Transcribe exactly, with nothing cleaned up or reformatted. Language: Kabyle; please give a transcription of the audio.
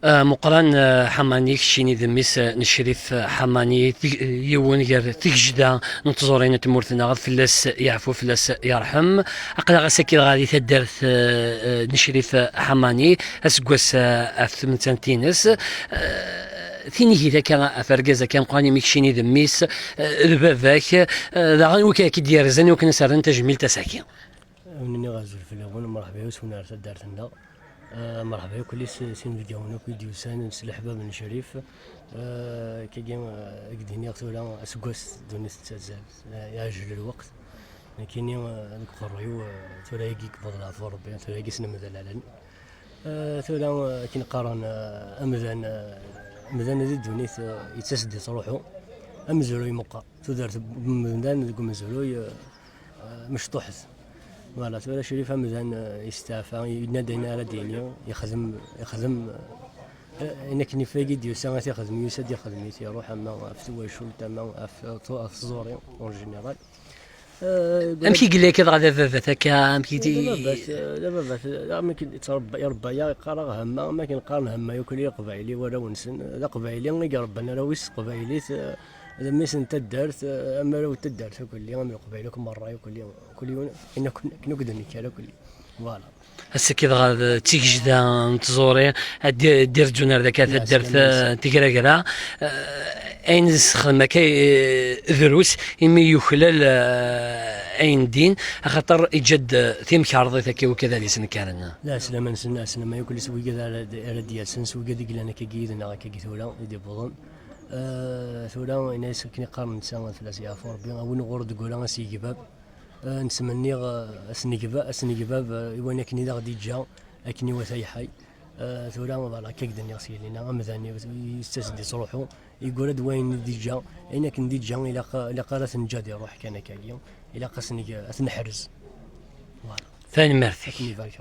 Meqqran Ḥamani, keččini d mmi-s n Crif Ḥamani, yiwen gar tigejda n tẓuri n tmurt-nneɣ, fell-as yeɛfu, fell-as yerḥem. Aql-aɣ ass-agi dɣa di taddart n Crif Ḥamani, aseggas ɣef tmettant-ines. Tinigit akka ɣef argaz akka meqqran, imi keččini d mmi-s, d baba-k, daɣen wi k-id-yerzan i wakken ad s-rren tajmilt ass-agi. Wen-nniɣ azul fell-awen, mṛeḥba yes-wen ar taddart-nneɣ. Mṛeḥba yakk s inebgawen akk i d-yusan s leḥbab n Crif. Akkagi, ad k-d-iniɣ tura, aseggas ddunit tettazzal, yeɛjel lweqt. Nekkini, deg uqerruy-iw, tura-agi yewweḍ leɛfu Ṛebbi, tura-agi s nemdal ɛlan. Tura, akken qqaren, amdan, amdan di ddunit, yettas-d yettṛuḥu. Amezruy meqqer, tudert n umdan deg umezruy mecṭuḥet. Voilà, tura Crif amdan yesteɛfa, yenna-d ayen ara d-yini, yexdem, yexdem, ayen akken ifag i d-yusa ad t-ixdem, yusa-d ixdem-it, iruḥ ama ɣef twacult, ama ɣef, ɣef tẓuri en général. Amek i yella akka dɣa d ababat akka? Amek i d ababat, d ababat, am akken irebba-yaɣ, iqqar-aɣ Hemma, am akken qqaren Hemma yakk i Leqbayel i warraw-nsen. D Aqbayli i irebban arraw-is s teqbaylit, d mmi-s n taddart, am arraw n taddart akk, am Leqbayel akk merra, akk, akken akk d-nekker akk. Voilà. Ass-agi dɣa d tigejda n tẓuri, ad d-, d-irǧun ar daki taddart n Tigragra. Ayen nessexdem akka, drus, imi yuklal ayen din, axaṭer iǧǧa-d timkarḍit akka i wigad ara d-yesnekkaren. Lɛeslama-nsen, lɛeslama yakk s wigad ara d-, ara d-yasen, s wigad i yellan akkagi yid-neɣ akkagi tura i d-iwwḍen. Tura, ini-as akken i qqaren netta, fell-as yeɛfu Ṛebbi, a win ɣur d-teggra a s-yegbab. Nettmenni, eh, asnegbab, asnegbab, eh, i wayen akken i d aɣ-d-iǧǧa, akken iwata yeḥḥay. Eh, tura, voilà, akka i k-d-nniɣ s yelli-nneɣ, amdan yettas-d yettruḥu, yeggura-d wayen i d-iǧǧa, ayen akken d-iǧǧa, ilaq, ilaq ara t-neǧǧ ad iruḥ kan akkagi, ilaq ad t-neg-, ad t-neḥrez. Voilà. Tanemmirt-ik. Ad ken-ibarek.